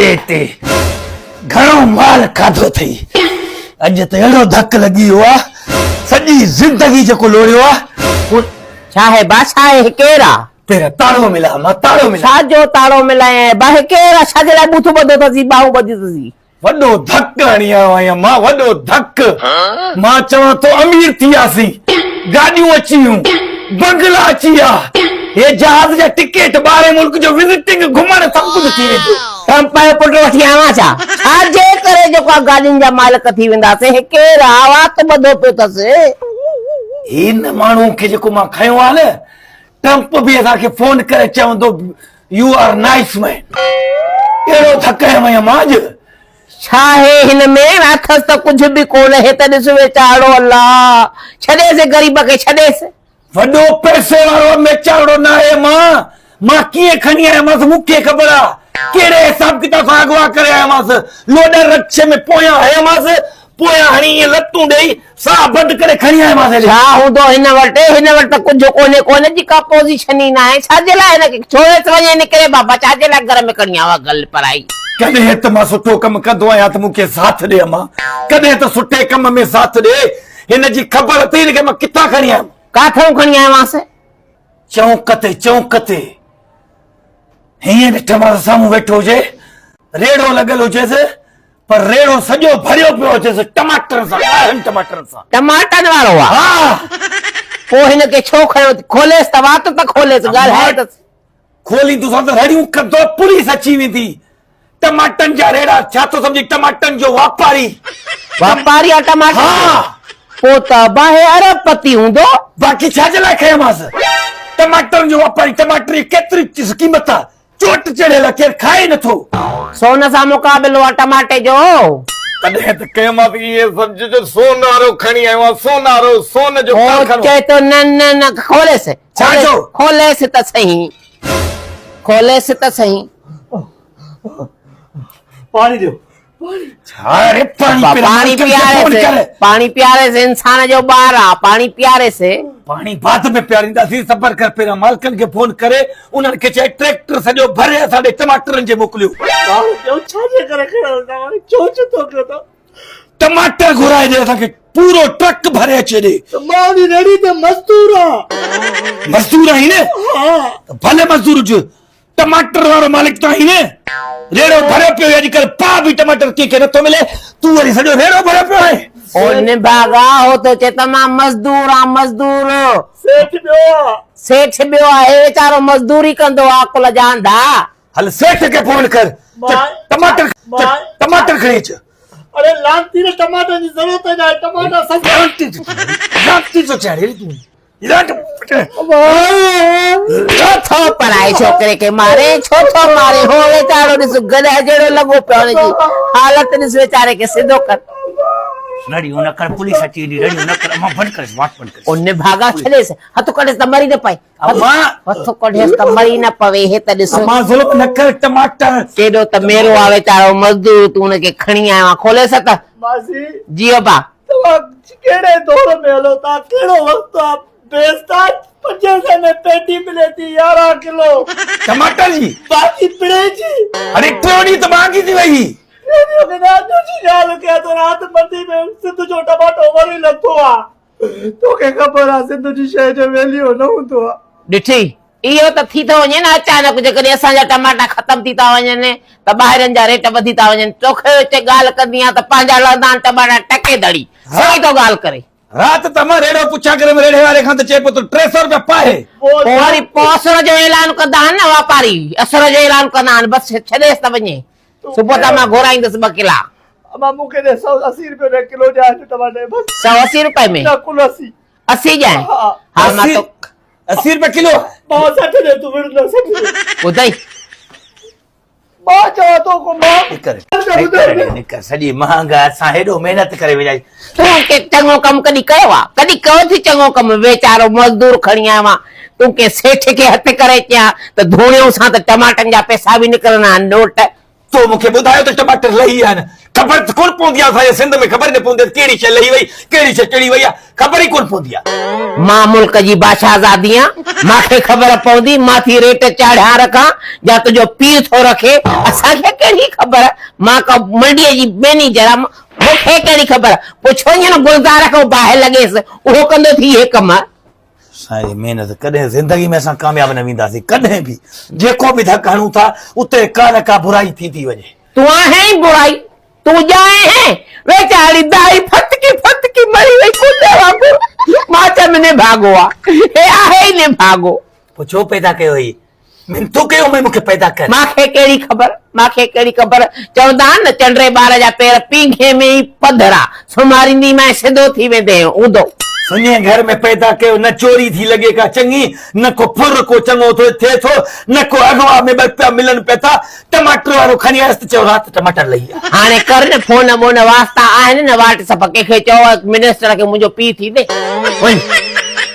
بيٽي گهڻو مال کاڌو اٿئي. اڄ ته اهڙو ڌڪ لڳي ويو آ، سڄي زندگي جيڪو لوڙيو آ. ڇا آهي با ڇا آهي هي ڪير آ؟ پهريان تاڙو ملاء مان تاڙو ملاء. ڇا جو تاڙو ملايانء با هي ڪير آ ڇا جي لاء ٻوٿ ٻڌو اٿسين ٻانهون ٻڌيون اٿسين. وڏو ڌڪ هڻي آيو آهيان مان وڏو ڌڪ. مان چوان ٿو امير ٿي وياسين، گاڏيون اچي ويون، بنگلا اچي ويا، هي جهاز جا ٽڪيٽ، ٻاهرين ملڪ جو وزٽنگ، گهمڻ سڀ ڪجهه ٿي ويندو. ٽرمپ جو پٽ وٺي آيو آهيان ڇا؟ ڇا جي ڪري جيڪو آ گاڏين جا مالڪ ٿي وينداسين، هي ڪير آ وات ٻڌو پيو اٿس. هن ماڻهو کي جيڪو مان کنيو آ نه، ٽرمپ به اسان کي فون ڪري چوندو يو آر نائس مين. اهڙو ڌڪ هنيو آهيان مان اڄ. ڇا آهي هن ۾؟ اٿس ته ڪجهه به ڪونه. هي ته ڏس ويچارڙو الله. ڇڏيس غريب کي ڇڏيس. وڏو پئسي وارو ميچارڙو ناهي مان. مان ڪيئن کڻي آيومانس مون کي خبر آ. ڪهڙي حساب ڪتاب سان اغوا ڪري آيومانس. لوڏر رڪشي ۾ پويان هنيومانس. پويان هڻي ائين لتون ڏيئي ساهه بند ڪري کڻي آيومانس هيڏي. ڇا هوندو هن وٽ؟ هن وٽ ته ڪجهه ڪونهي ڪو هن جي ڪا پوزيشن ئي ناهي. ڇا جي لاء هن کي ڇوڙيس وڃي نڪري بابا ڇا جي لاء گهر ۾ کڻي آيو آ گل پرائي. ڪڏهن ته مان سٺو ڪم ڪندو آهيان ته مون کي ساٿ ڏي امان. ڪڏهن ته سٺي ڪم ۾ ساٿ ڏي. هن جي خبر اٿئي هن کي مان ڪٿان کڻي آيم؟ ڪاٿئون کڻي آيومانس؟ چونڪ تي چونڪ تي. هيئن ڏٺمانس سامهون ويٺو هجي، ريڙهو لڳل هجيس. پر ريڙهو سڄو ڀريو پيو هجيس ٽماٽرن سان، ڳاڙهن ٽماٽرن سان. ٽماٽن وارو آ؟ ها. پوء هن کي ڇو کنيو؟ کوليس ته وات ته کوليس، ڳالهائي ته. کوليندوسان ته رڙيون ڪندو، پوليس اچي ويندي. ٽماٽن جا ريڙها، ڇا ٿو سمجهين ٽماٽن جو واپاري. واپاري آ ٽماٽن جو؟ ها. پوء ته ابا هي ارب پتي هوندو. باقي ڇا جي لاء کنيومانس؟ ٽماٽرن جو واپاري، ٽماٽر جي ڪيتري قيمت آ؟ چوٽ چڙهيل آ، ڪير کائي نٿو. سون سان مقابلو آ ٽماٽي جو. تڏهن ته ڪيم آ ته ائين سمجهه جو سونارو کڻي آيو آهيان، سونارو، سون جو ڪارخانو. هو چئي ٿو نه نه نه کوليس. ڇا جو؟ کوليس ته سهي، کوليس ته سهي. پاڻي ڏيو. ڇا ري پاڻي پاڻي پياريس پاڻي پياريس انسان جو ٻار آ پاڻي پياريس. پاڻي بعد ۾ پيارينداسين صبر ڪر پهريان مالڪن کي فون ڪري انهن کي چئي ٽريڪٽر سڄو ڀري اسان ڏي ٽماٽرن جي موڪليو. ڇا جي ڪري کڻو توهان ڇو ڇو ٿو ڪيو ته ٽماٽر گهرائي ڏي اسان کي پورو ٽرڪ ڀري اچي ڏي. ته مان به ريڙهي تي مزدور آ. مزدور آهين نه؟ ها. ڀلي مزدور هج ٽماٽر وارو مالڪ ته آهين نه؟ ريڙهو ڀريو پيو آهي اڄڪلهه پاء به ٽماٽر ڪنهن کي نٿو ملي تون وري سڄو ريڙهو ڀريو پيو آهين. او نڀاڳا هو ٿو چئي ته مان مزدور آن مزدور. سيٺ ٻيو آ. سيٺ ٻيو آ هي ويچارو مزدوري ڪندو آ عقل جا انڌا. هل سيٺ کي فون ڪر ته ٽماٽر ٽماٽر کڻي اچ. اڙي لعنتي نه ٽماٽن جي ضرورت ئي ناهي ٽماٽا سستا. لعنتي ٿو چاڙهي تون. ڇو ٿو پرائي ڇوڪري کي ماري ڇو ٿو ماري هو ويچارو ڏس گڏهه جهڙو لڳو پيو هن جي حالت ڏس ويچاري کي سڌو ڪر. رڙيون نه ڪر پوليس اچي ويندي رڙيون نه ڪر امان بند ڪريس وات بند ڪريس. او نڀاڳا ڇڏيس هٿ ڪڍيس ته مري نه پئي امان هٿ ڪڍيس ته مري نه پوي هي ته ڏس. امان ظلم نه ڪر ٽماٽر. ڪيڏو ته ميرو آ ويچارو مزدور تون هن کي کڻي آيو آن کوليس ته. ماسي. جي ابا. توهان ڪهڙي دور ۾ هلو ٿا ڪهڙو وقت آ بيستان پنجين سئين ۾ پيٽي ملي ٿي 11 ڪلو ٽماٽر جي باقي پڙي جي اڙي ٽيون ڏينهن ته مهانگي ٿي وئي ٽيون ڏينهن کي نه اڄ جي ڳالهه ڪيان ٿو رات مندي ۾ سنڌ جو ٽماٽو وري لٿو آ توکي خبر آ سنڌ جي شيء جو ويليو نه هوندو آ. ڏٺئي اهو ته ٿي ٿو وڃي نه اچانڪ جيڪڏهن اسان جا ٽماٽا ختم ٿي ٿا وڃن ته ٻاهرين جا ريٽ وڌي ٿا وڃن. توکي اچي ڳالهه ڪندي آهيان ته پنهنجا لهندا آهن ٽماٽا ٽڪي ڌڙي. سائين ٿو ڳالهه ڪري. رات ته مان ريڙهو پڇا ڪريم ريڙهي واري کان ته چئي پيو ته 300 روپيا پاهي. پوء وري پوء اسر جو اعلان ڪندا آهن نه واپاري اسر جو اعلان ڪندا آهن بس ڇڏيس ته وڃي صبح تان مان گهرائيندس ٻه ڪلا. امان مون کي ڏي 180 روپيو ڏي ڪلو ڏيان ٽماٽا بس. 180 روپئي ۾؟ نه ڪل 80. 80 ڏيان؟ ها مان تو 80 روپيا ڪلو مان 60 ڏي تون وڙهندو 60 ڏي ٻڌئي مان چوان ٿو ڪو مان نڪر نڪر نڪر سڄي مهانگا اسان هيڏو محنت ڪري وڃائي تون ڪي چڱو ڪم ڪڏي ڪيو آ ڪڏي ڪيو ٿي چڱو ڪم ويچارو مزدور کڻي آيو آ تون ڪي سيٺ کي هٿ ڪري چيان ته ڌوڻيو سان ته ٽماٽن جا پئسا به نڪرندا آهن نوٽ تو مون کي ٻڌايو ته ٽماٽر لهي ويا آهن. خبر ته ڪونه پوندي آ اسان جي سنڌ ۾ خبر نه پوندي آ ڪهڙي شيء لهي وئي ڪهڙي شيء چڙهي وئي آ خبر ئي ڪونه پوندي آ. مان ملڪ جي بادشاهزادي آن مان کي خبر پوندي مان ٿي ريٽ چاڙهيان رکان جا تنهنجو پيء ٿو رکي اسان کي ڪهڙي خبر مان ڪا منڊيء جي مئنيجر آن مون کي ڪهڙي خبر پوء ڇو ائين نه گلزار کان باهه لڳيس اهو ڪندو ٿي اهي ڪم. اسان جي محنت ڪڏهن زندگي ۾ اسان ڪامياب نه وينداسين ڪڏهن به جيڪو به ڌڪ هڻون ٿا اتي ڪا نه ڪا برائي ٿي ٿي وڃي. تون آهين ئي برائي تون ڄائين هين ويچاري دائي ڦٿڪي ڦٿڪي مري وئي ڪلي وانگر مان چيم نڀاڳو آ هي آهي ئي نڀاڳو. پوء ڇو پيدا ڪيو هئي منٿون ڪيو مئي مونکي پيدا ڪر. مان کي ڪهڙي خبر مان کي ڪهڙي خبر چوندا آهن نه چنڊري ٻار جا پير پينگهي ۾ ئي پڌرا سمهاريندي مانء سڌو ٿي ويندين اونڌو. سڃي گهر ۾ پيدا ڪيو نه چوري ٿي لڳي ڪا چڱي نه ڪو ڦر ڪو چڱو ٿو ٿئي ٿو نه ڪو اغوا ۾ ٻه رپيا ملن پيا ٿا ٽماٽر وارو کڻي آيس ته چيو رات ٽماٽر لهي آ. هاڻي ڪر نه فون ٻون واسطا آهن نه واٽس اپ ڪنهن کي چئو منسٽر کي منهنجو پيء ٿي ڏي وڃ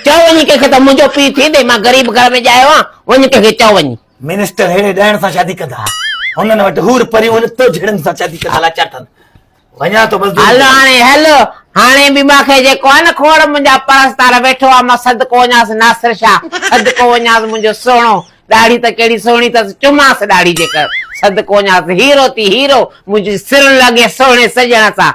چئو وڃي ڪنهن کي ته منهنجو پيء ٿي ڏي مان غريب گهر ۾ ڄايو آهيان وڃ ڪنهن کي چئو وڃي. منسٽر ههڙي ڏائڻ سان شادي ڪندا هنن وٽ حور پريون هن تو جهڙن سان شادي ڪندا لاچار ٿن. وڃان ٿو مزدوري هل هاڻي هل هاڻي به مان کي جيڪو آهي نه کوڙ منهنجا پرستار ويٺو آهي مان صدقو وڃانس ناصر شاهه صدقو وڃانس منهنجو سهڻو ڏاڙهي ته ڪهڙي سهڻي اٿس چمانس ڏاڙهي جيڪر صدقو وڃانس هيرو ٿي هيرو منهنجي سر لڳي سهڻي سڄڻ سان.